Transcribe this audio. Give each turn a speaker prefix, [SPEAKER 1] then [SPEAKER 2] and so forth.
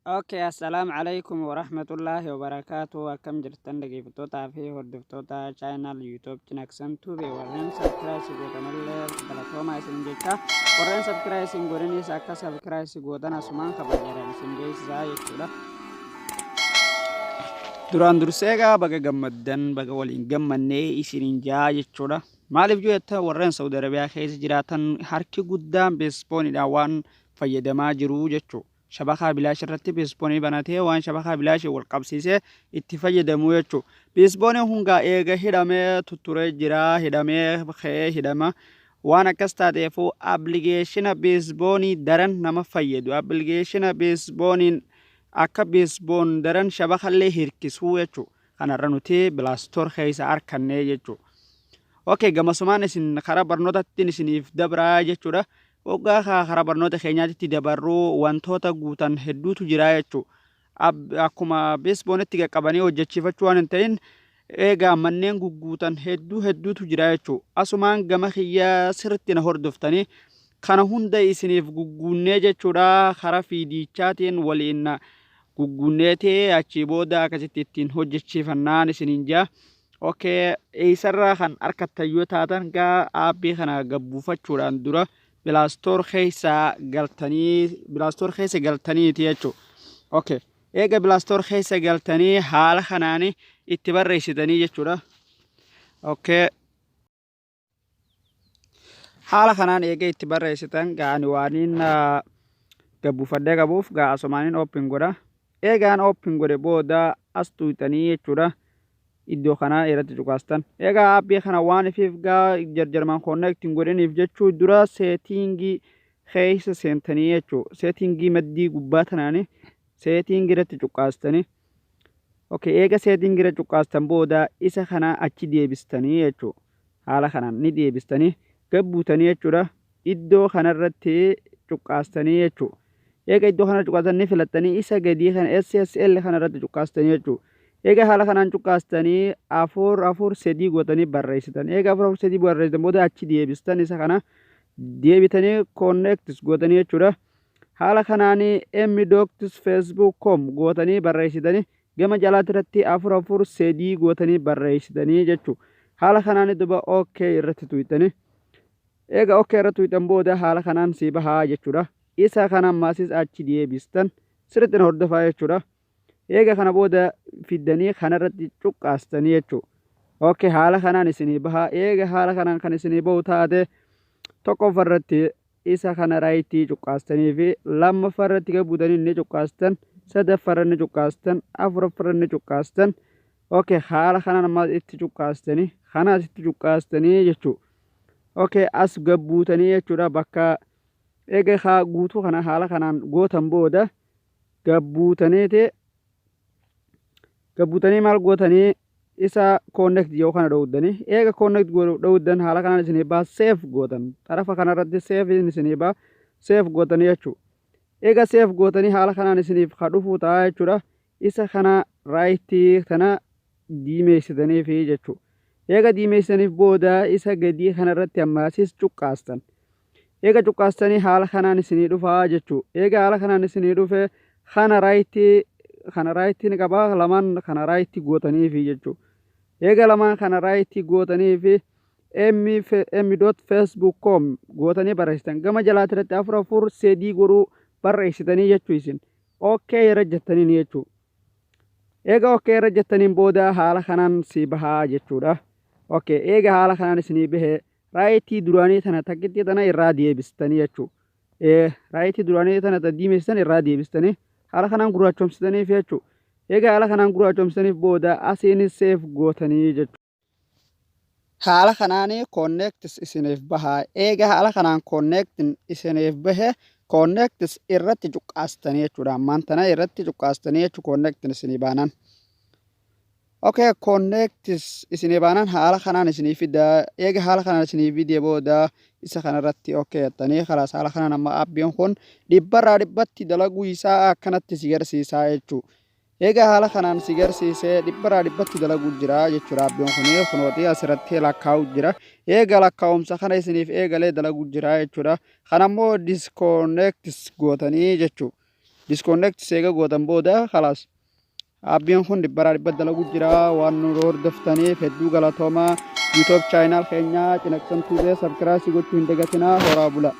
[SPEAKER 1] Okay, assalamu alaikum warahmatullahi wabarakatuh. Akkam jirtan, dhaggeeffattootaa fi hordoftoota channel YouTube Cinaksan Tube? Warreen subscribe gootanillee galatoomaa isin jecha, warreen subscribe hin godhinis akka subscribe gootan asumaan kabajaadhaan isin beeksisaa jechuudha. Duraan dursee egaa baga gammaddan, baga waliin gammannee isiniin jaa jechuudha. Maaliif yoo jettan, warreen Saudi Arabiyaa keessa jiraatan harki guddaan beespooniidhaan waan fayyadamaa jiru jechuudha. Shabakaa bilaash irratti beespoonii banatee waan shabakaa bilaashii wal qabsiisee itti fayyadamu jechuudha. Beespooniin kun gaa eega hidhamee tutturee jira, hidhamee ka'ee hidhama. Waan akkas taateefuu appilikeeshina beespoonii daran nama fayyadu. Appilikeeshina beespooniin akka beespoon daran shabakallee hirkisuu jechuudha. Kanarra nuti Play Store keessa argannee jechuudha. Okay, gamasumaan isin karaa barnootattiin isiniif dabraa jechuudha. Waggaa karaa barnoota keenyaatti dabarruu wantoota guutan hedduutu jira jechuudha. Akkuma beesboonitti qaqqabanii hojjechiifachuu waan hin ta'in, eegaa manneen gugguutan hedduu hedduutu jira jechuudha. Asumaan gama kiyyaa sirriitti na hordoftanii kana hunda isiniif gugguunnee jechuudha. Karaa fiidichaatiin waliin gugguunneetee achii booda akkasitti ittiin hojjechiifannaan isiniin jaa. Okay, eessarraa kan argattan yoo taatan gaa, aappii kana gabbuufachuudhaan dura Play Store keessa galtanii, Play Store keessa galtaniiti jechuudha. Okay. Eega Play Store keessa galtanii haala kanaan itti barreessitanii jechuudha. Okay. Haala kanaan eega itti barreessitan gaani waaniin gabbuufadhee qabuuf gaa asumaaniin open godha. Eegaan open godhe booda as tuqxanii jechuudha. Iddoo kana irratti cuqaastan. Egaa aappii kana waan ifiif gaa jarjarmaan connect hin godhiniif jechuu dura setting keessa seentanii jechuu. Setting maddii gubbaa tanaani setting irratti cuqaastanii. Okay, eega setting irra cuqaastan booda isa kana achi deebistanii jechuu. Haala kanaan ni deebistanii gabbuutanii jechuudha. Iddoo kanarratti cuqqaastanii jechuu. Eega iddoo kana cuqqaastan ni filattanii isa gadii kana SSL kanarratti cuqqaastanii jechuu. Eega haala kanaan cuqqaastanii 4 4 3 gootanii barreessitan. Eega 4 4 3 barreessitan booda achi deebistan, isa kana deebitanii connect gootanii jechuudha. Haala kanaan m.facebook.com gootanii barreessitanii gama jalaatti irratti 4 4 3 gootanii barreessitanii jechuu. Haala kanaan duba OK irratti tuqxanii. Eega OK irratti tuqxan booda haala kanaan sii bahaa jechuudha. Isa kana ammasis achi deebistan, sirriitti na hordofaa jechuudha. Eega kana booda fiddanii kanarratti cuqqaastanii jechuudha. Okay, haala kanaan isinii bahaa. Eega haala kanaan kan isinii bahu taate, tokkoffaa irratti isa kana right cuqqaastanii fi lammaffaa irratti gabbuutanii ni cuqqaastan, sadaffaa irra ni cuqqaastan, afuraffaa irra ni cuqqaastan. Okay, haala kanaan ammaas itti cuqqaastanii, kanaas itti cuqqaastanii jechuudha. Okay, as gabbuutanii jechuudha. Bakka eega haa guutuu kana haala kanaan gootan booda gabbuutaniiti, gabbuutanii maal gootanii, isa connect yoo kana dhowuddanii, eega connect dhowuddan haala kanaan isinii baa, save gootan. Xarafa kanarratti save isinii baa, save gootanii jechuudha. Eega save gootanii haala kanaan isiniif ka dhufuu ta'a jechuudha. Isa kana right kana diimeessitanii fi jechuudha. Eega diimeessitaniif booda isa gadii kanarratti ammaasis cuqqaastan. Eega cuqqaastanii haala kanaan isinii dhufaa jechuudha. Eega haala kanaan isinii dhufe, kana right, kana right ni qaba, lamaan kana right gootaniifi jechuudha. Eega lamaan kana right gootaniifi m.facebook.com gootanii barreessitan, gama jalaatti irratti 4 4 3 godhuu barreessitanii jechuu, isin okay irra jettaniin jechuudha. Eega okay irra jettaniin booda haala kanaan si bahaa jechuudha. Okay, eega haala kanaan isinii bahee right duraanii tana takkittii tana irraa deebistanii jechuudha. Right duraanii tana diimessitan irraa deebistanii haala kanaan gurraachomsitaniif jechuudha. Eega haala kanaan gurraachomsitaniif booda asiin save gootanii jechuudha. Haala kanaan connect isiniif baha. Eega haala kanaan connect isiniif bahe, connect irratti cuqqaastanii jechuudha. Ammaan tana irratti cuqqaastanii jechuudha connect isinii baanaan. Okay, connect isinii baanaan haala kanaan isinii fida. Eega haala kanaan isinii fide booda isa kanarratti okay jettanii, khalaas, haala kanaan amma aappiin kun dhibbarraa dhibbatti dalaguu isaa akkanatti si garsiisaa jechuudha. Egaa haala kanaan si garsiisee dhibbarraa dhibbatti dalaguu jira jechuudha. Aappiin kun kunooti asirratti lakkaa'u jira. Eega lakkaa'umsa kana isiniif eegalee dalaguu jira jechuudha. Kanammoo disconnect gootanii jechuudha. Disconnect seega gootan booda khalaas. Aappiin kun dhibbaraa dhibba dalagu jira. Waan nu hordoftaniif hedduu galatoomaa. YouTube channel keenya Cinaqsan Tube subscribe gochuu hin dagatinaa. Horaa bula.